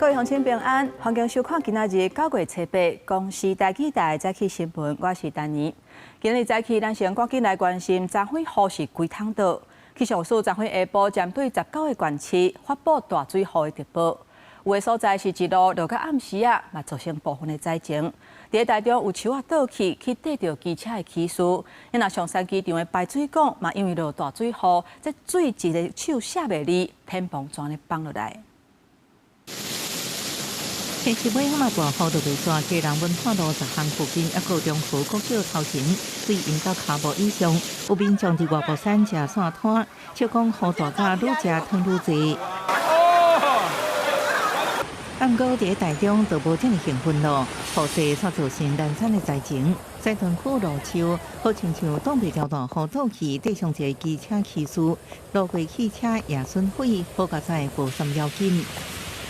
位鄉親平安，歡迎收看今仔日9月7日公視台語台早起新聞，我是丹妮。今日早起，咱先趕緊來關心昨昏雨是規桶倒。氣象署昨昏下晡針對19個縣市發布大水雨的特報，有的所在是一路落到暗時啊，嘛造成部分的災情。佇台中有樹仔倒去，去綴著機車的起司。若松山機場的排水管嘛，因為落大水雨，這水一个手卸袂離，天棚全咧放落來。天氣尾仔大雨就袂煞，基隆文化路10巷附近，抑閣中和國小頭前，水淹到跤步以上，有民眾佇外埔山食散攤，笑講雨大甲愈食湯愈濟。啊，毋過佇台中就無這麼興奮囉，雨勢煞造成連串的災情，西屯區蘆樹好親像擋袂牢大雨倒去，綴上一个機車騎士，路過汽車也損毀，好佳哉無啥要緊。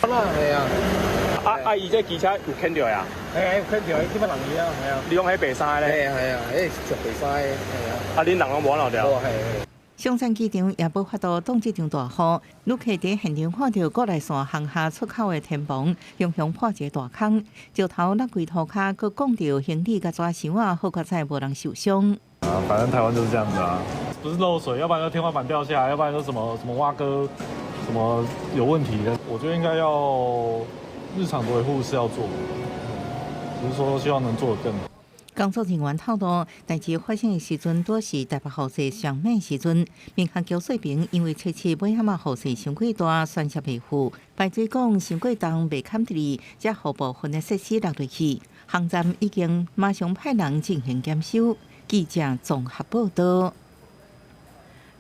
係啊，啊啊！伊這機車有牽著呀？係啊，有牽著，基本人去啊，係啊。你講彼白衫咧？係啊係啊，彼是白衫的，係啊。啊，恁人攏無看著？無係。松山機場也無法度擋這場大雨，旅客佇現場看著國內線航廈出口的天棚，雄雄破一個大空，石頭落規塗跤，閣摃著行李佮紙箱仔，好佳哉無人受傷。啊，反正台灣就是這樣子啊，不是漏水，要不然就天花板掉下來，要不然就什麼什麼挖哥，什麼有問題的。我覺得應該要日常維護是要做，只是說希望能做得更好。工作人員透露，代誌發生的時陣，拄是台北雨勢上猛時陣。民航橋水平因為初七尾仔雨勢傷過大，宣泄袂赴，排水管傷過重，袂堪佇，才予部分的設施落落去。航站已經馬上派人進行檢修。記者綜合報道。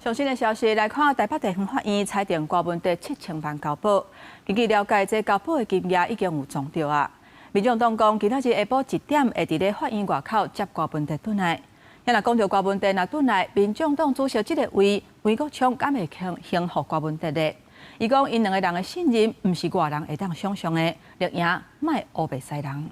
上新的消息來看，台北地方法院裁定郭文哲7000萬交保。根據了解，這交保的金額已經有撞著啊。民眾黨講，今仔日下晡1點會佇咧法院外口接郭文哲轉來。若講著郭文哲若轉來，民眾黨主席這个位，黃國昌敢會還予郭文哲咧？伊講，𪜶兩个人的信任，毋是外人會當想象的，綠營莫烏白使人。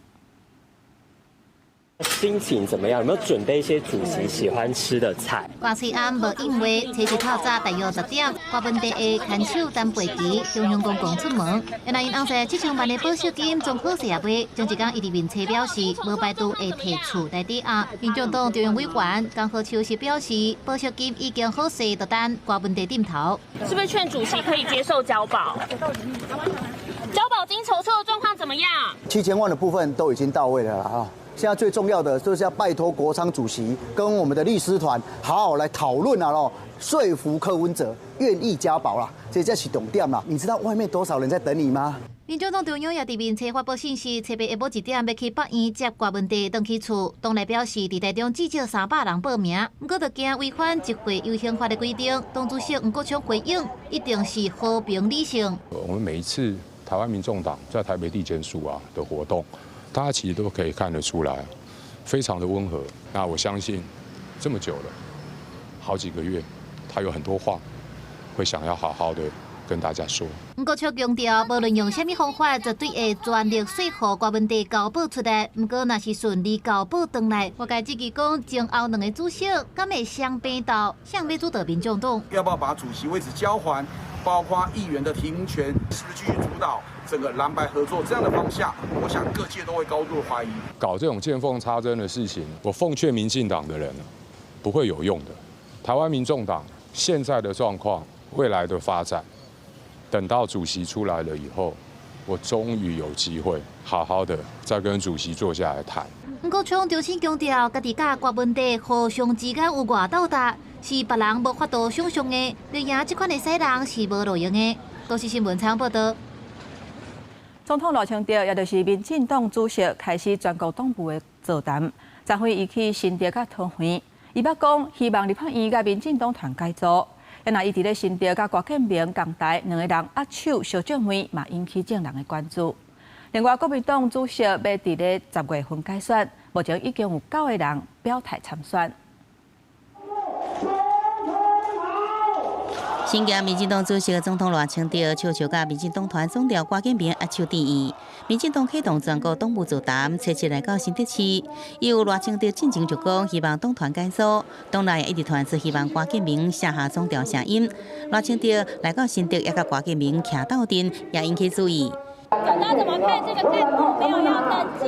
心情怎麼樣？有沒有準備一些主席喜歡吃的菜？郭翠安無應話，初一透早大約10點，郭文哲的牽手擔背旗，雄雄公公出門。原來𪜶翁婿7000萬的保釋金總好勢也袂。前一工伊佇面冊表示，無排除會提厝來抵押。民眾黨中央委員江荷秋是表示，保釋金已經好勢，就等郭文哲點頭。是不是勸主席可以接受交保？交保金籌措的狀況怎麼樣？7000萬的部分都已經到位了啊！現在最重要的就是要拜託國昌主席跟我們的律師團好好來討論啊咯，說服柯文哲願意交保啦，這才是重點啦。你知道外面多少人在等你嗎？民眾黨中央也佇面冊發布信息，初八下晡1點欲去北院接郭文哲轉去厝，黨內表示佇台中至少300人報名，毋過就驚違反集會遊行法的規定。黨主席黃國昌回應，一定是和平理性。我們每一次台灣民眾黨在台北地檢署啊的活動，大家其實都可以看得出來，非常的溫和。那我相信這麼久了，好幾個月，他有很多話會想要好好的跟大家說。黃國昌強調，無論用啥物方法，絕對會全力說服郭文哲交保出來。毋過，若是順利交保轉來，外界質疑講，前後兩个主席敢會雙邊鬥，誰欲主導民眾黨？要不要把主席位置交還？包括議員的提名權，是不是繼續主導整個藍白合作這樣的方向？我想各界都會高度懷疑。搞這種見縫插針的事情，我奉勸民進黨的人，不會有用的。台灣民眾黨現在的狀況，未來的發展，等到主席出來了以後，我終於有機會好好的再跟主席坐下來談。黃國昌重新強調，家己佮郭文哲互相之間有偌鬥搭，是別人無法度想象的。綠營這款的使人是無路用的。都市新聞採訪報道。總統賴清德，也就是民進黨主席，開始全國黨部的座談。昨昏伊去新竹佮桃園，伊捌講希望立法院佮民進黨團改組。若伊佇咧新竹佮郭建明仝台兩个人握手相借問，嘛引起眾人的關注。另外，國民黨主席欲佇咧10月份改選，目前已經有九个人表態參選。新任民進黨主席總統賴清德，笑笑佮民進黨團總召郭建明握手致意。民進黨啟動全國黨部座談，初七來到新竹市，由賴清德進前就講，希望黨團改組，黨內一直傳出希望郭建明卸下總召聲音。賴清德來到新竹，也佮郭建明徛鬥陣，也引起注意。總召怎麼看這個幹部沒有要登記？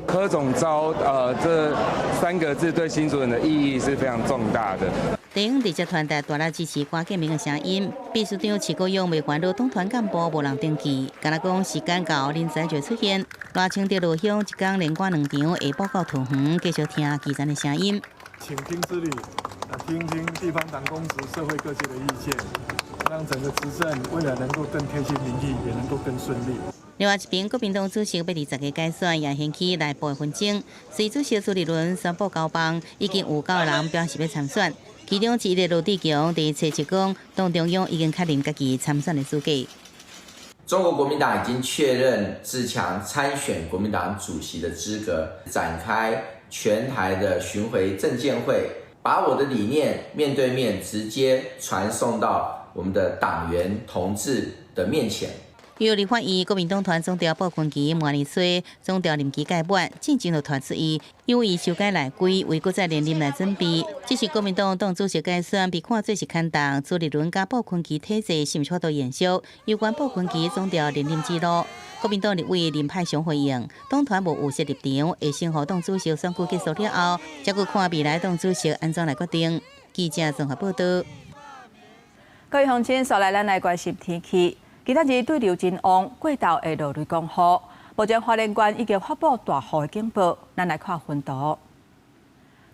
柯總召，這三個字對新竹人的意義是非常重大的。地方直接傳達大力支持郭建明的聲音。秘書長徐國勇袂煩惱黨團幹部無人登記，敢若講時間到，人才就會出現。賴清德落鄉一工連趕兩場，下晡到桃園繼續聽基層的聲音。傾聽之旅，聽聽地方黨公職、社會各界的意見，讓整個執政未來能夠更貼近民意，也能夠更順利。另外一邊，國民黨主席欲佇十個改選，也掀起內部的紛爭。隨主席朱立倫宣布交棒，已經有九個人表示欲參選，其中之一的羅智強佇初七講，黨中央已經確認家己參選的資格。中國國民黨已經確認志強參選國民黨主席的資格，展開全台的巡迴政見會，把我的理念面對面直接傳送到我們的黨員同志的面前。由立法院國民黨團總召布坤琪明年初總召任期屆滿，進前就傳出伊有意修改內規，為閣再連任來準備。這是國民黨黨主席改選被看做是牽動朱立倫佮布坤琪體制是毋是法度延續？有關布坤琪總召連任之路，國民黨立委林派雄回應，黨團無預設立場，會先予黨主席選舉結束了後，才閣看未來黨主席按怎來決定。記者綜合報道。各位鄉親，紲來咱來關心天氣。今仔日對流真旺，過晝會落雷公雨。目前花蓮縣已經發布大雨的警報，咱來看雲圖。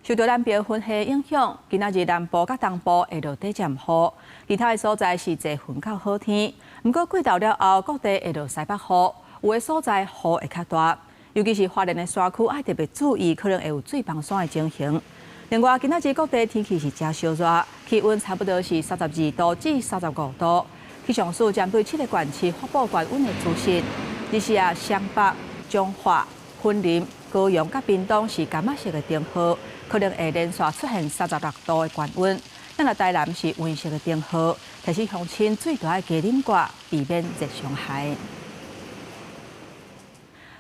受著南邊雲系影響，今仔日南部佮東部會落短暫雨，其他的所在是濟雲較好天。毋過過晝了後，各地會落西北雨，有的所在雨會較大，尤其是花蓮的山區愛特別注意，可能會有水崩山的情形。另外，今仔日各地天氣是誠燒熱，氣溫差不多是32度至35度。氣象署針對七個縣市發布高溫的資訊，這是啊，雙北、彰化、雲林、高雄佮屏東是柑仔色的燈號，可能會連續出現36度的高溫。咱若台南是黃色的燈號，提醒鄉親水著愛加啉寡，避免熱傷害。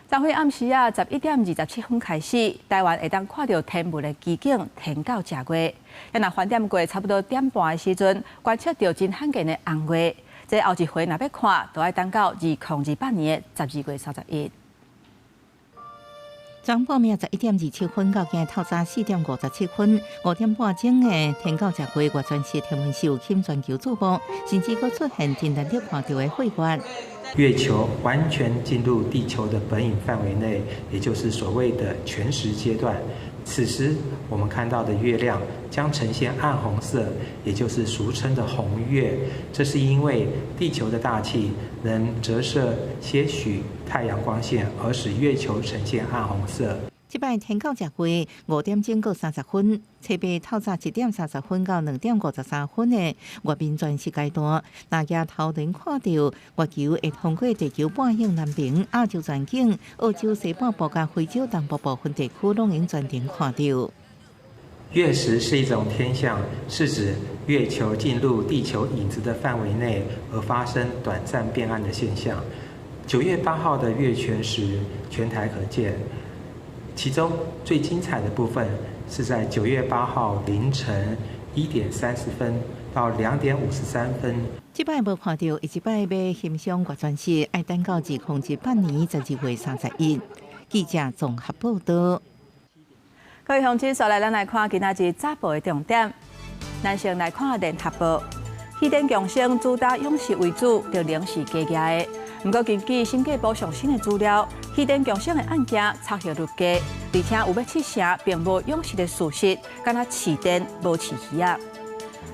昨昏暗時啊，11點27分開始，台灣會當看著天文的奇景，天狗食月。若翻點過差不多點半的時陣，觀測著真罕見的紅月。這後一回若欲看，就愛等到2028年12月31。昨半暝11點27分到今透早4點57分，5點半鐘的天狗食月月全食天文秀吸全球矚目，甚至閣出現真難得看著的血月。月球完全進入地球的本影範圍內，也就是所謂的全食階段。此時我們看到的月亮將呈現暗紅色，也就是俗稱的紅月。這是因為地球的大氣能折射些許太陽光線，而使月球呈現暗紅色。這擺天狗食月5點鐘閣30分，初八透早1點30分到2點53分的月面全食階段，若舉頭輪看著月球會通過地球半影南爿、亞洲全景、澳洲西半部佮非洲東部部分地區，攏會全程看著。月食是一種天象，是指月球進入地球影子的範圍內而發生短暫變暗的現象。9月8號的月全食，全台可見。其中最精彩的部分是在9月8號凌晨1點30分到2點53分。這擺無看著，下一擺欲欣賞月全食，愛等到2018年12月31。記者綜合報道。各位鄉親，紲來咱來看今仔日早報的重點。咱先來看聯合報，漁電共生主打養殖為主，著能是低價的。毋過根據審計部上新的資料，漁電共生的案件查核率低，而且有欲七成並無養殖的事實，敢若飼電無飼魚仔。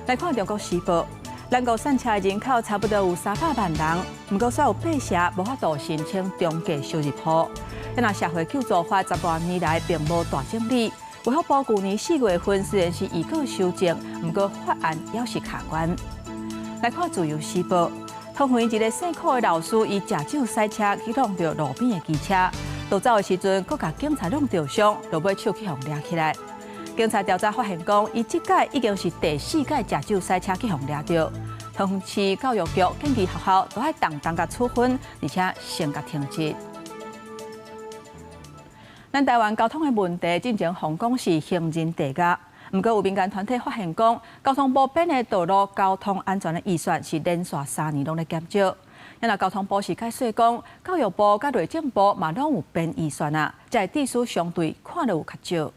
來看中國時報，咱國散赤的人口差不多有300萬人，毋過煞有八成無法度申請中低收入戶。若社會救助法10多年來並無大整理，衛福部舊年4月份雖然是預告修正，毋過法案猶是卡關。來看自由時報。桃園一个姓柯的老師，伊食酒駛車去挵著路邊的機車，逃走的時陣，閣共警察弄著傷，落尾手去予掠起來。警察調查發現講，伊這擺已經是第四擺食酒駛車去予掠著。桃園市教育局建議學校都愛重重共處分，而且先共停職。咱台灣交通的問題，進前予人講是行人地獄。毋過有民間團體發現講，交通部編的道路交通安全的預算是連續3年攏咧減少。若交通部是解釋講，教育部佮內政部嘛攏有編預算啊，才會支出相對看著有較少。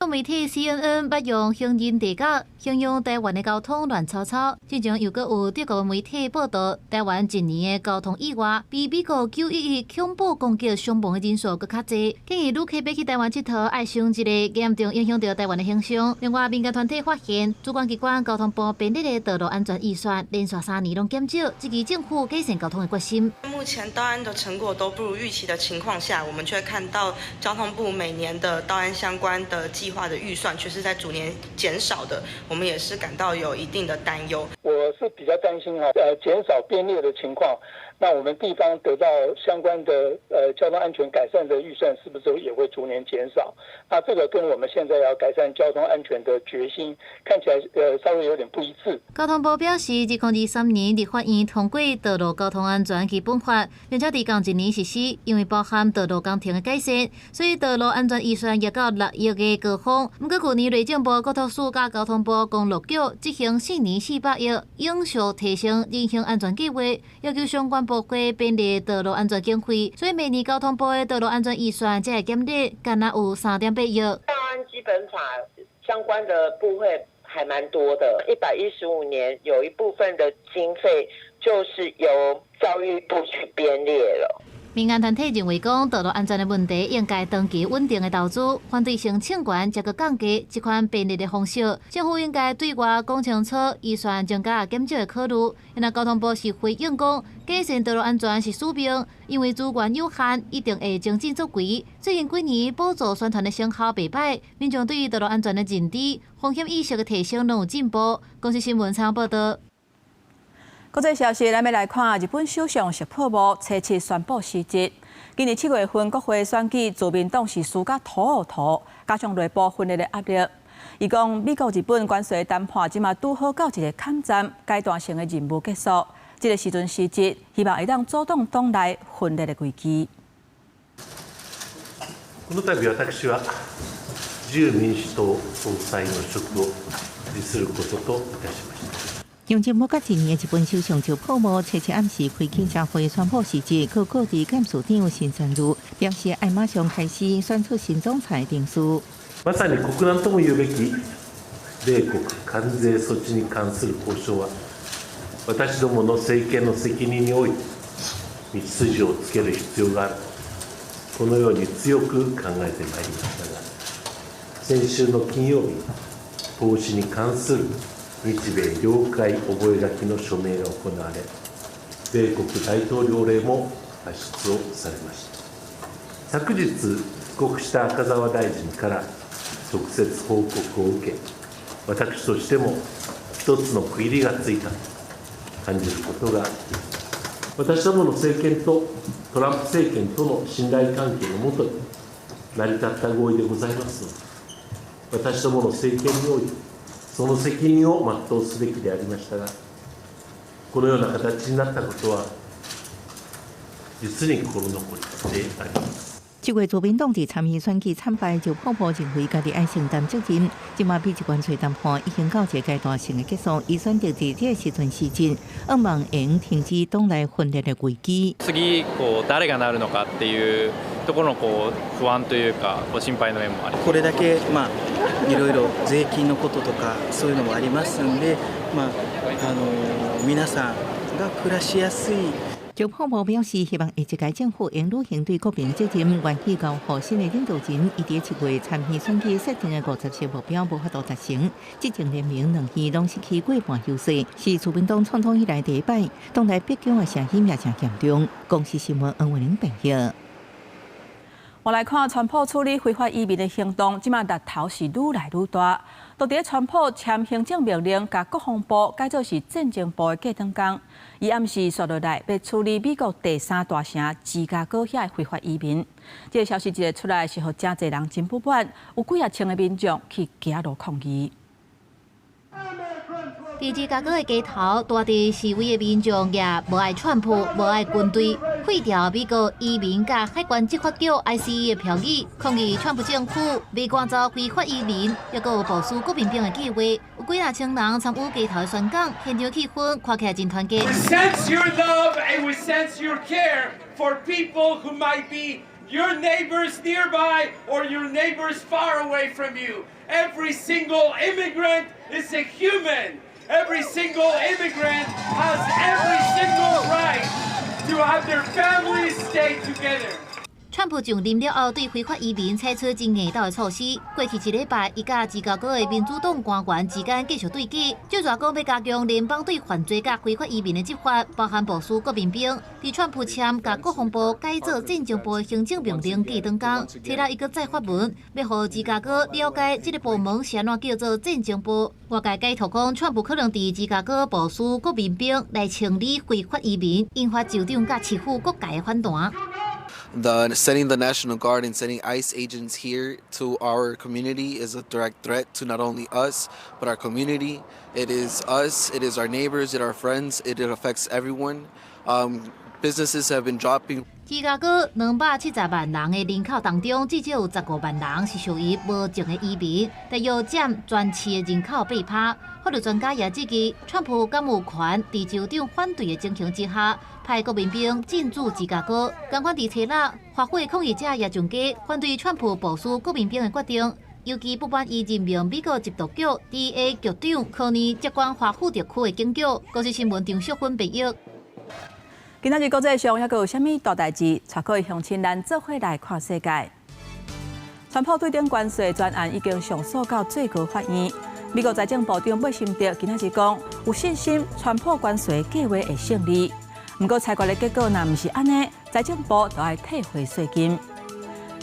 媒體 CNN 捌用行人地筴形容台灣的交通亂糟糟。之前又閣有德國媒體報導，台灣一年的交通意外比美國911恐怖攻擊傷亡的人數閣較濟。建議旅客欲去台灣𨑨迌，愛想一下嚴重影響著台灣的形象。另外，民間團體發現，主管機關交通部編列的道路安全預算連續3年攏減少，質疑政府改善交通的決心。目前道安的成果都不如預期的情況下，我們卻看到交通部每年的道安相關的計劃的預算卻是在逐年減少的，我們也是感到有一定的擔憂。我是比較擔心啊，減少編列的情況，那我們地方得到相關的交通安全改善的預算，是不是也會逐年減少？那這個跟我們現在要改善交通安全的決心，看起來稍微有點不一致。交通部表示，2023年立法院通過道路交通安全基本法，並且佇仝一年實施，因為包含道路工程的改善，所以道路安全預算達到6億的高峰。毋過舊年內政部國土署佮交通部公路局執行4年400億永續提升人行安全計劃，要求相關部會編列道路安全經費，所以明年交通部的道路安全預算才會減列，干焦有3.8億。道安基本法相關的部會還蠻多的，115年有一部分的經費就是由教育部去編列了。民間團體認為講，道路安全的問題應該長期穩定的投資，反對申請懸才閣降低這款編列的方式。政府應該對外講清楚預算增加減少的考慮。若交通部是回應講，改善道路安全是使命，因為資源有限，一定會精進作為。最近幾年補助宣傳的成效袂䆀，民眾對於道路安全的認知、風險意識的提升攏有進步。公視新聞採訪報導。國際消息，咱欲來看日本首相石破茂初七宣布辭職。今年7月份國會選舉，自民黨是輸甲塗烏塗，加上內部分裂的壓力。伊講美國日本關稅談判這馬拄好到一個坎站，階段性的任務結束。這个時陣辭職，希望會當阻擋黨內分裂的危機。この度私は自由民主黨総裁の職を辭することといたしました。用任無夠一年的日本首相石破茂，初七暗時開記者會宣布辭職，閣告知監事長新山裕，表示愛馬上開始選出新總裁程序。まさに國難ともいうべき米國関税措置に関する交渉は、私どもの政権の責任において道筋をつける必要がある。このように強く考えてまいりましたが、先週の金曜日、投資に関する日米了解覚書の署名が行われ、米国大統領令も発出をされました。昨日帰国した赤澤大臣から直接報告を受け、私としても一つの区切りがついたと感じることができます。私どもの政権とトランプ政権との信頼関係のもとに成り立った合意でございますので、私どもの政権においてその責任を全うすべきでありましたが、このような形になったことは実に心残りであります。這月自民黨佇參議選舉慘敗，石破茂認為家己愛承擔責任。這馬美日關稅談判已經到一個階段性的結束，伊選擇佇這个時陣辭職，向望會用停止黨內分裂的危機。次こう誰がなるのかっていうところのこう不安というか、こう心配の面もあり。これだけまあいろいろ税金のこととかそういうのもありますんで、まあ皆さんが暮らしやすい。石破茂表示，希望下一屆政府應履行對國民責任，願意交予新的領導人。伊佇7月參議選舉設定的50席目標無法度達成，執政聯盟兩院攏失去過半優勢，是自民黨創黨以來第一擺，黨內逼宮的聲音也誠嚴重。公視新聞黃慧玲編譯。我來看川普處理非法移民的行動，這馬力頭是愈來愈大。到佇川普簽行政命令，共國防部改做是戰爭部的隔頓工，伊暗示紲落來欲處理美國第三大城芝加哥遐的非法移民。這个消息一出來，是予誠濟人真不滿，有幾仔千个民眾去街路抗議。佇芝加哥的街頭，大地示威的民眾也無愛川普，無愛軍隊。廢掉美國移民佮海關執法局 ICE 的評議，抗議川普政府欲趕走非法移民，抑閣有部署國民兵的計劃。有幾若千人參與街頭的宣講，現場氣氛看起來真團結。 We sense your love and we sense your care for people who might be your neighbors nearby or your neighbors far away from you. Every single immigrant is a human. Every single immigrant has every single right to have their families stay together. 川普上任了後，對非法移民採取真硬道的措施。過去一禮拜，伊佮芝加哥的民主黨官員之間繼續對決，就煞講欲加強聯邦對犯罪佮非法移民的執法，包含部署國民兵。佇川普簽共國防部改做戰爭部的行政命令過兩工，提了一個再發文，欲予芝加哥了解這个部門是按怎叫做戰爭部。外界解讀講，川普可能佇芝加哥部署國民兵來清理非法移民，引發州長佮市府各界的反彈。 The sending the National Guard and sending ICE agents here to our community is a direct threat to not only us but our community. It is us, it is our neighbors, it are our friends, it affects everyone. Businesses have been dropping. 芝加哥270萬人的人口當中，至少有15萬人是屬於無證的移民，大約佔全市的人口8%。法律專家也質疑，川普敢有權佇州長反對的情形之下，派國民兵進駐芝加哥。仝款佇初六，華府的抗議者也上街反對川普部署國民兵的決定，尤其不滿伊任命美國緝毒局 DEA 局長柯尼接管華府特區的警局。公視新聞張淑芬編譯。今仔日國際上猶閣有啥物大代誌？帶各位鄉親咱做伙來看世界。川普對等關稅專案已經上訴到最高法院。美國財政部長貝森特今仔日講，有信心川普關稅計畫會勝利。毋過裁決的結果若毋是按呢，財政部就愛退回稅金。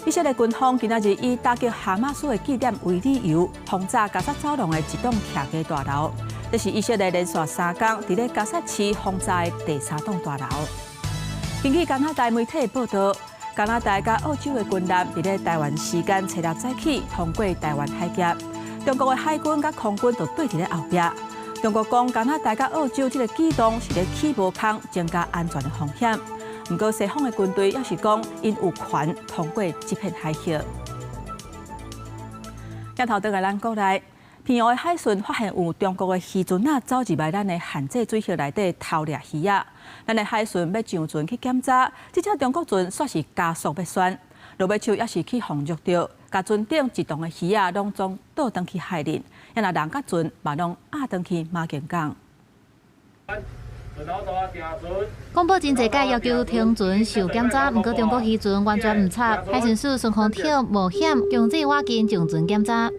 以色列軍方今仔日以打擊哈馬斯的據點為理由，轟炸加薩走廊的一棟徛家大樓。這是以色列連續3工佇咧加薩市轟炸的第三棟大樓。根據加拿大媒體報道，加拿大佮澳洲的軍艦佇咧台灣時間初六早起通過台灣海峽，中國的海軍佮空軍就對佇咧後壁。中國講加拿大佮澳洲這个舉動是咧起無空，增加安全的風險。毋過西方的軍隊猶是講，𪜶有權通過這片海域。鏡頭轉來咱國內，澎湖的海巡發現有中國的漁船仔走入來咱的限制水域內底偷掠魚仔，咱的海巡欲上船去檢查，這隻中國船煞是加速欲旋，落尾手猶是去予捉著，共船頂一籠的魚仔攏總倒轉去海裡，啊若人佮船嘛攏押轉去馬經港。廣播真濟擺要求停船受檢查，毋過中國漁船完全毋插，海巡署順風艇冒險強制挖進上船檢查。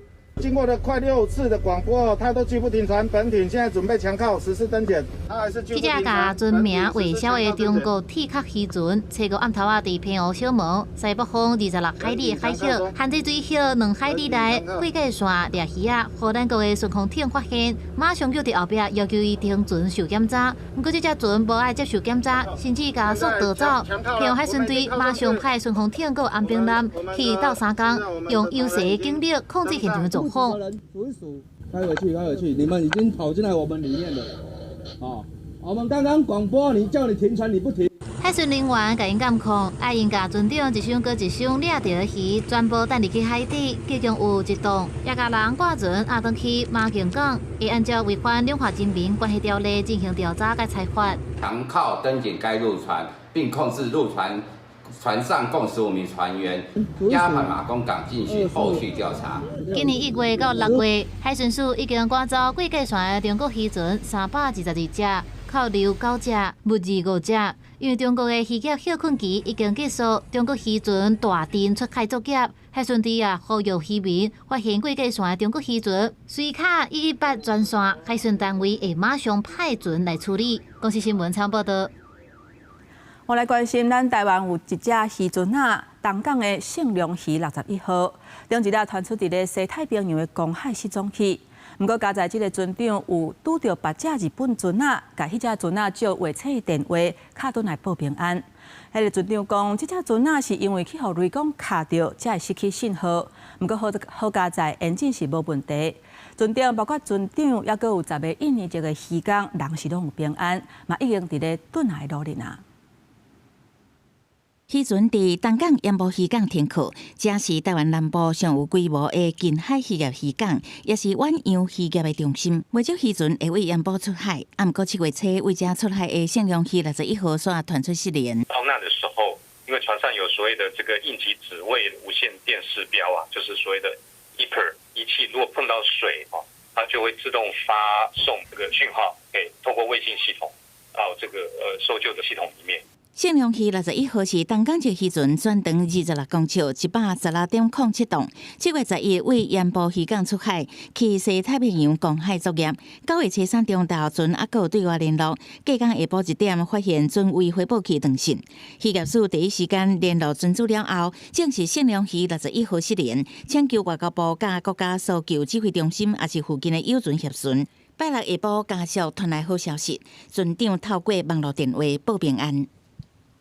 經過了快6次的廣播，他都拒不停船。本艇現在準備強靠實施登檢，他還是拒不停船。這隻共船名畫痟的中國鐵殼漁船，初五暗頭仔佇澎湖小門西北方26海里的海域，限制水域2海里內過界線掠魚仔，予咱國的順風艇發現，馬上叫佇後壁要求伊停船受檢查。毋過這隻船無愛接受檢查，甚至加速逃走。澎湖海巡隊馬上派順風艇佮安兵艦去鬥相共，用優勢的警力控制現場的狀況。開回去，開回去！你們已經跑進來我們裡面了，啊！我們剛剛廣播，你叫你停船，你不停。海巡人員共𪜶監控，愛𪜶共船長一箱閣一箱掠著的魚，全部擲入去海底，結共有一棟，也共人掛船押轉去馬經港，會按照違反兩岸人民關係條例進行調查佮裁罰。強銬登檢該入船，並控制入船船上共15名船員，押返馬公港進行後續調查。今年1月到6月，海巡署已經趕走過界線的中國漁船322隻，扣留9隻，沒入5隻。因為中國的漁業歇睏期已經結束，中國漁船大陣出海作業，海巡隊也呼籲漁民發現過界線的中國漁船，隨敲118專線，海巡單位會馬上派船來處理。公視新聞採報道。我來關心，咱台灣有一隻漁船仔，東港的聖龍魚61號，頂一日傳出佇咧西太平洋的公海失蹤去。毋過，佳哉這个船長有拄著別隻日本船仔，共彼隻船仔借衛星電話敲轉來報平安。彼个船長講，這隻船仔是因為去予雷公卡著，才會失去信號。毋過好好佳哉，引擎是無問題。船頂包括船長，猶閣有10個印尼籍的漁工，人是攏有平安，嘛已經佇咧轉來路裡啊。漁船佇東港鹽埔漁港停靠，這是台灣南部上有規模的近海漁業漁港，也是遠洋漁業的中心。袂少漁船會對鹽埔出海，啊，毋過7月初對遮出海的聖良魚61號煞傳出失聯。遭難的時候，因為船上有所謂的這個應急指位無線電視標啊，就是所謂的 EPIRB 儀器，如果碰到水哦，它就會自動發送這個訊號，給透過衛星系統到這個搜救的系統裡面。聖良魚61號是東港籍漁船，全長26公尺，116.07棟。7月11對鹽埔漁港出海，去西太平洋公海作業。9月初3中晝，船猶閣有對外聯絡，隔工下晡1點發現船位回報器斷線。漁業署第一時間聯絡船主了後，證實聖良魚61號失聯，請求外交部佮國家搜救指揮中心，抑是附近的友船協巡。拜六下晡，家屬傳來好消息，船長透過網路電話報平安。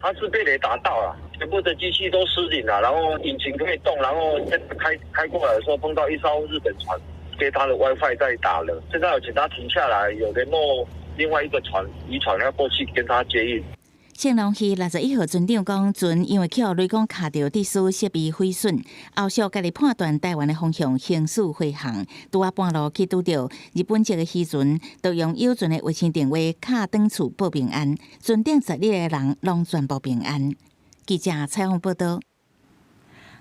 他是被雷打到了，全部的機器都失靈了，然後引擎可以動，然後開過來的時候碰到一艘日本船，給他的 WiFi 在打了。現在有請他停下來，有聯絡另外一個船漁船要過去跟他接應。聖龍魚61號船長講，船因為予雷公卡著，致使設備毀損，後續家己判斷台灣的方向行駛回航，拄仔半路去拄著日本籍的漁船，就用友船的衛星電話敲轉厝報平安，船頂12個人攏全部平安。記者採訪報導。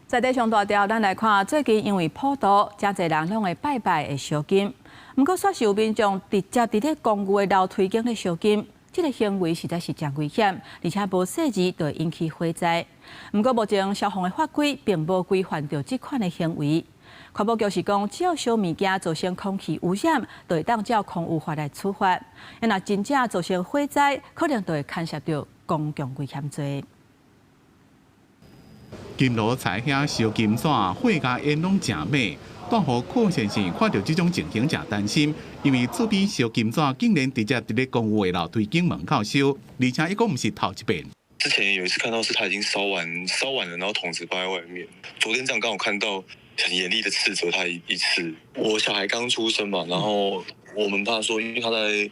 在地上大條，咱來看最近因為普渡，誠濟人攏會拜拜會燒金，毋過煞是有民眾直接佇咧公寓的樓梯間咧燒金。這個行為實在是誠危險，而且無細膩就會引起火災。毋過目前消防的法規並無規範著這款的行為。環保局是講，只要燒物件造成空氣污染，就會當照空污法來處罰。若真正造成火災，可能就會牽涉著公共危險罪。金爐柴遐燒金紙，火共煙攏誠猛。大戶郭先生看著這種情形，誠擔心，因為厝邊燒金紙竟然直接佇咧公寓的樓梯間門口燒，而且抑閣毋是頭一遍。之前有一次看到是他已經燒完，燒完了，然後桶子放在外面。昨天這樣剛好看到很嚴厲的斥責他一次。我小孩剛出生嘛，然後我們怕說，因為他在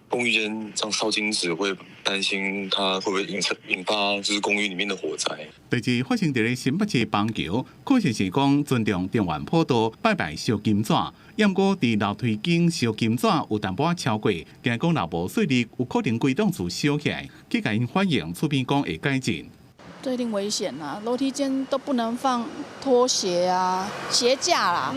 公寓間這樣燒金紙，會擔心他會不會引發就是公寓裡面的火災。代誌發生佇咧新北市板橋，郭先生講尊重中元普渡拜拜燒金紙，毋過佇樓梯間燒金紙有淡薄仔超過，驚講若無細膩，有可能規棟厝燒起來，去共𪜶反映，厝邊講會改進。這一定危險啊！樓梯間都不能放拖鞋啊、鞋架啦，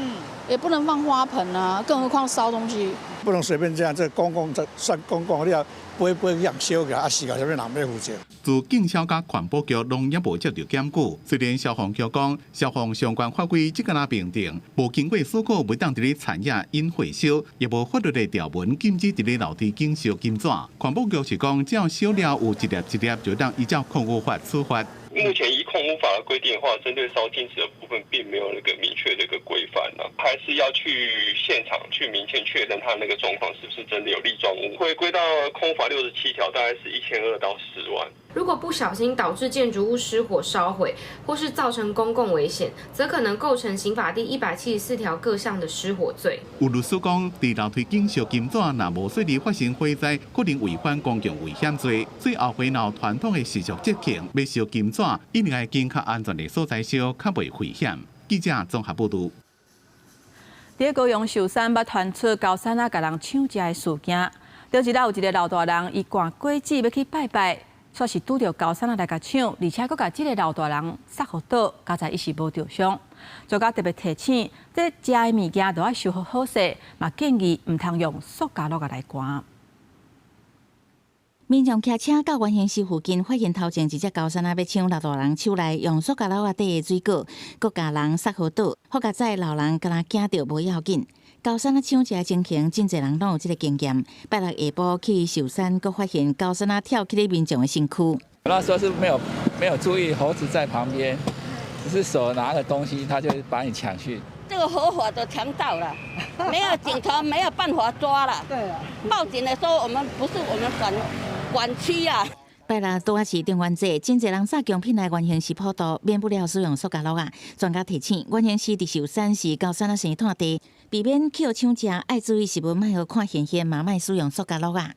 也不能放花盆啊，更何況燒東西。不能隨便這樣，這公共這算公共，你也不會不會讓燒起來，啊，死個啥物人欲負責？自警消佮環保局攏猶無接著檢舉，雖然消防局講消防相關法規這敢若明定，無經過許可袂當佇咧田野引火燒，也無法律的條文禁止佇咧樓梯間燒金紙。環保局是講，只要燒了有一粒一粒，就當依照空污法處罰。目前依空污法的規定的話，針對燒金紙的部分，並沒有那個明確的一個規範啊，還是要去現場去明確確認它那個狀況是不是真的有粒狀物。會歸到空污法67條，大概是1200到10萬。如果不小心導致建築物失火燒毀，或是造成公共危險，則可能構成刑法第174條各項的失火罪。有律師講，佇樓梯間燒金紙，若無細膩發生火災，可能違反公共危險罪。所以後回若傳統的習俗節慶，欲燒金紙，一定愛揀較安全的所在燒，較袂危險。記者綜合報導。佇高雄壽山捌傳出高山仔共人搶食的事件，頂一禮有一个老大人，伊掛果子欲去拜拜，煞是拄著高山仔來共搶，而且閣共這个老大人殺予倒，佳哉伊是無著傷。專家特別提醒，這食的物件都愛收予好勢，嘛建議毋通用塑膠簍仔來摶。民眾騎車到元興市附近，發現頭前一隻高山仔欲搶老大人手內用塑膠簍仔底的水果，閣共人殺予倒，好佳哉老人敢若驚著無要緊。高山仔搶食的情形，真濟人攏有這个經驗。拜六下晡去壽山，閣發現高山仔跳起咧民眾的身軀。那時候是沒有注意猴子在旁邊，只是手拿個東西，他就把你搶去。這個合法的強盜了，沒有警察沒有辦法抓了。對啊，報警的時候，我們不是我們管區啊。拜六拄仔是中元節，真濟人紮供品來元興寺普渡，免不了使用塑膠簍仔。專家提醒，元興寺佇壽山是高山仔生炭地，避免予搶食，愛注意食物，莫予看顯現，嘛莫使用塑膠簍仔。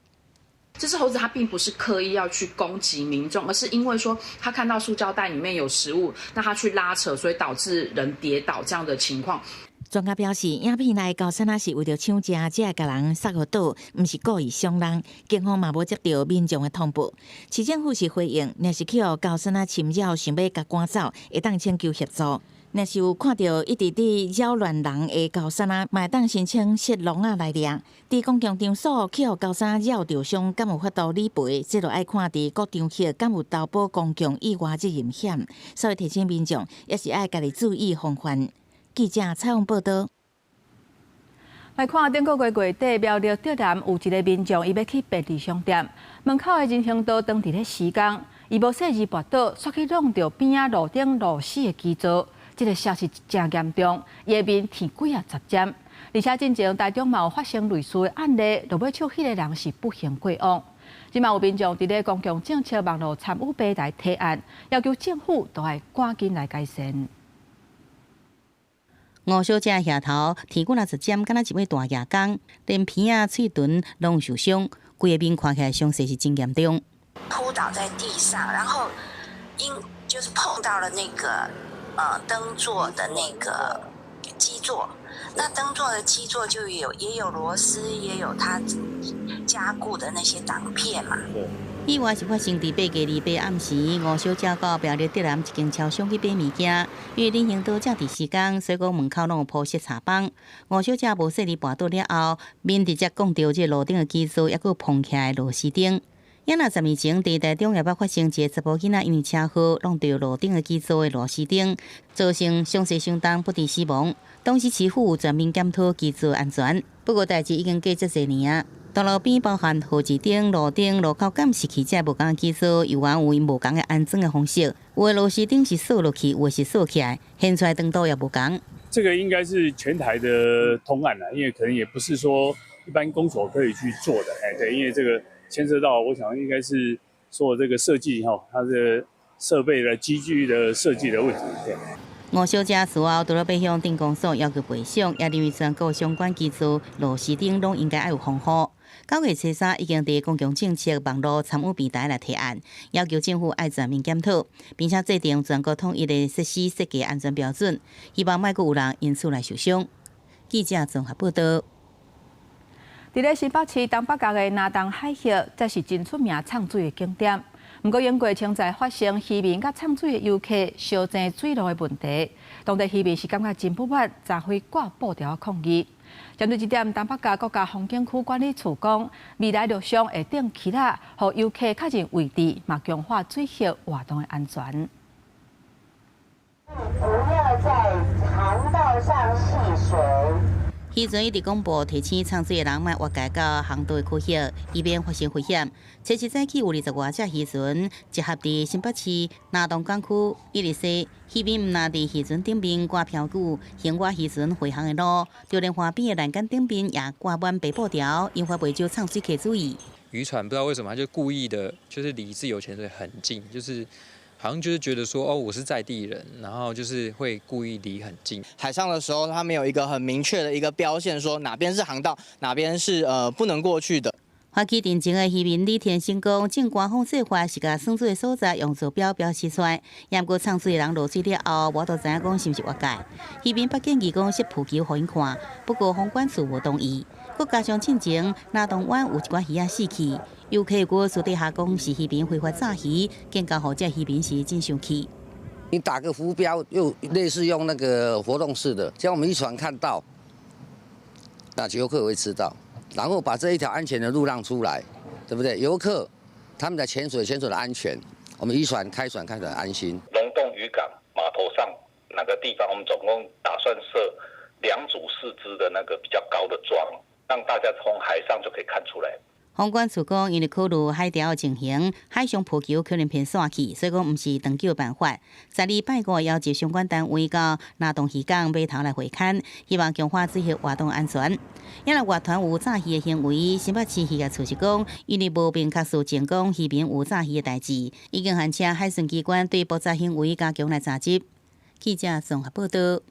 這隻猴子它並不是刻意要去攻擊民眾，而是因為說它看到塑膠袋裡面有食物，那它去拉扯，所以導致人跌倒這樣的情況。專家表示，影片內猴硐仔是為著搶食，才會共人殺予倒，毋是故意傷人。警方嘛無接著民眾的通報。市政府是回應，若是去予猴硐仔侵擾，想欲共趕走，會當請求協助。若是有看著一直佇擾亂人的猴硐仔，嘛會當申請設籠仔來掠。佇公共場所去予猴硐仔擾著傷，敢有法度理賠？這就愛看佇各場合敢有投保公共意外責任險。所以提醒民眾，也是愛家己注意防範。記者採訪報導。來看頂個月月底，苗栗竹南有一个民眾，伊欲去便利商店門口的人行道當佇咧施工，伊無細膩跋倒，煞去挵著邊仔路頂螺絲的基座，這个消息誠嚴重，伊的面天幾仔十針。而且進前台中嘛有發生類似的案例，落尾手彼个人是不幸過往。這馬有民眾佇咧公共政策網路參與平台提案，要求政府都愛趕緊來改善。吳小姐額頭天幾若十針，敢若一尾大蜈蚣，連鼻仔、喙唇攏受傷，規个面看起來傷勢是真嚴重。撲倒在地上，然後因就是碰到了那個燈座的那個基座，那燈座的基座就有也有螺絲，也有它加固的那些擋片嘛。意外是發生佇8月28暗時，吳小姐到苗栗竹南一間超商去買物件，因為人行道正佇施工，所以講門口攏有鋪設柴枋。吳小姐無細膩跋倒了後，面直接摃著這路頂的基座，抑閣碰起來螺絲釘。仔若10年前，佇台中也捌發生一个查埔囡仔因為車禍挵著路頂的基座的螺絲釘，造成傷勢相當不治死亡。當時市府有全面檢討基座安全，不過代誌已經過遮濟年啊。道路邊包含號誌燈、路燈、路口監視器，這無仝基座，猶原有𪜶無仝的安裝的方式。有的螺絲釘是鎖落去，有的是鎖起來，現出來長度也無仝。這個應該是全台的通案啦，因為可能也不是說一般公所可以去做的。哎，對，因為這個牽涉到，我想應該是做這個設計哈，它的設備的機具的設計的問題。對。吳小姐事後除了欲向鎮公所要求賠償，也認為全國相關基座螺絲釘攏應該愛有防護。9月初3已經佇公共政策網路參與平台來提案，要求政府愛全面檢討，並且制定全國統一的設施設計安全標準，希望莫閣有人因此來受傷。記者綜合報導。佇咧新北市東北角的拿東海峽，這是真出名藏水的景點。毋過，經過清在發生漁民佮藏水的遊客相爭水路的問題，當地漁民是感覺真不滿，昨昏掛布條抗議。針對這點，東北角國家風景區管理處講，未來陸上會釘旗仔，予遊客確認位置，嘛強化水域活動的安全。不要在航道上戲水。漁船一直廣播提醒藏水的人莫越界到航道的區域，以免發生危險。初七早起有20外隻漁船集合佇新北市拿東港區，一直說漁民毋但佇漁船頂面掛標語，橫倚漁船回航的路，就連岸邊的欄杆頂面也掛滿白布條，引發袂少藏水客注意。漁船不知道為什麼，他就故意的，就是離自由潛水很近，就是好像就是覺得說，哦，我是在地人，然後就是會故意離很近。海上的時候，它沒有一個很明確的一個標線，說哪邊是航道，哪邊是不能過去的。發起認證的漁民李天生講，照官方做法是共耍水的所在用坐標標示出來，毋過藏水的人落水了後，無法度知影講是毋是越界。漁民捌建議講設浮球予𪜶看，不過航管處無同意。閣加上進前拿東灣有一寡魚仔死去，遊客閣私底下講是漁民非法炸魚，見到予這漁民是真生氣。你打個浮標，又類似用那個活動式的，這樣我們一船看到，那遊客會知道。然後把這一條安全的路讓出來，對不對？遊客他們在潛水，潛水的安全，我們漁船開船開船安心。龍洞漁港碼頭上哪個地方，我們總共打算設2組4支的那個比較高的樁，讓大家從海上就可以看出來。航管處講，因為考慮海調的情形，海上浮球可能偏散去，所以講毋是長久的辦法。12拜五要求相關單位到拿東漁港碼頭來會勘，希望強化這些活動安全。因為外團有詐魚的行為，新北市漁業處是講，因為無明確事證講漁民有詐魚的代誌，已經函請海巡機關對爆炸行為加強來查緝。記者綜合報導。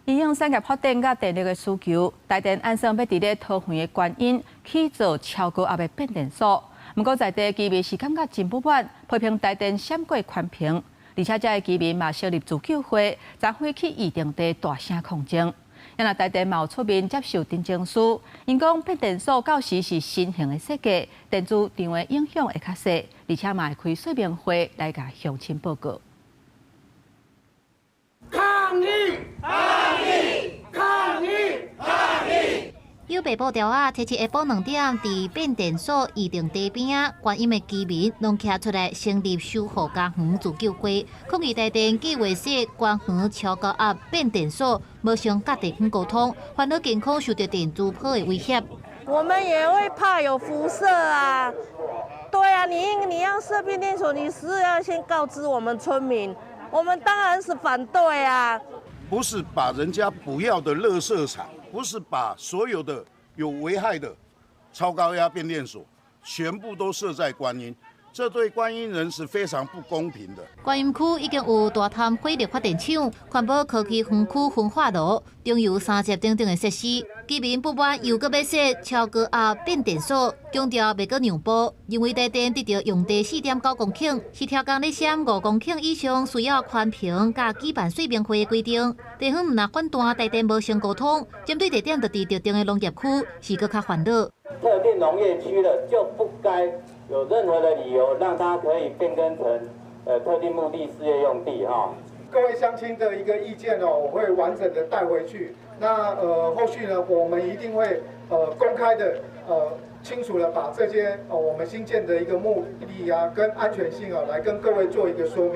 因應產業發展佮電力的需求，台電按算欲佇咧桃園的觀音起造超高壓的變電所。毋過在地居民是感覺真不滿，批評台電閃過寬頻，而且遮的居民嘛成立自救會，昨昏去預定地大聲抗爭。啊若台電嘛有出面接受陳情書，𪜶講變電所到時是新型的設計，電磁場的影響會較細，而且嘛會開說明會來共鄉親報告。抗議！抗議！抗議！抗議！有白布條仔，初七下晡2點，佇變電所預定地邊仔，觀音的居民攏徛出來成立守護家園自救會，抗議台電計劃設觀園超高壓變電所，無先佮地方溝通，煩惱健康受著電磁波的威脅。我們也會怕有輻射啊，對啊，你要設變電所，你是要先告知我們村民，我們當然是反對啊。不是把人家不要的垃圾場，不是把所有的有危害的超高壓變電所全部都設在觀音，這對觀音人是非常不公平的。觀音區已經有大潭火力發電廠、環保科技園區焚化爐、中油三接等等的設施，居民不滿又閣欲設超高壓變電所，強調袂閣讓步，認為台電得著用地4.9公頃，是超工咧閃5公頃以上，需要寬頻佮舉辦說明會的規定。地方毋但反彈台電無先溝通，針對地點就佇特定的農業區，是閣較煩惱。特定農業區了，就不該有任何的理由讓它可以變更成特定目的事業用地哈。各位鄉親的一個意見哦，我會完整的帶回去。那後續呢，我們一定會公開的清楚的把這些我們新建的一個目的啊跟安全性啊，來跟各位做一個說明。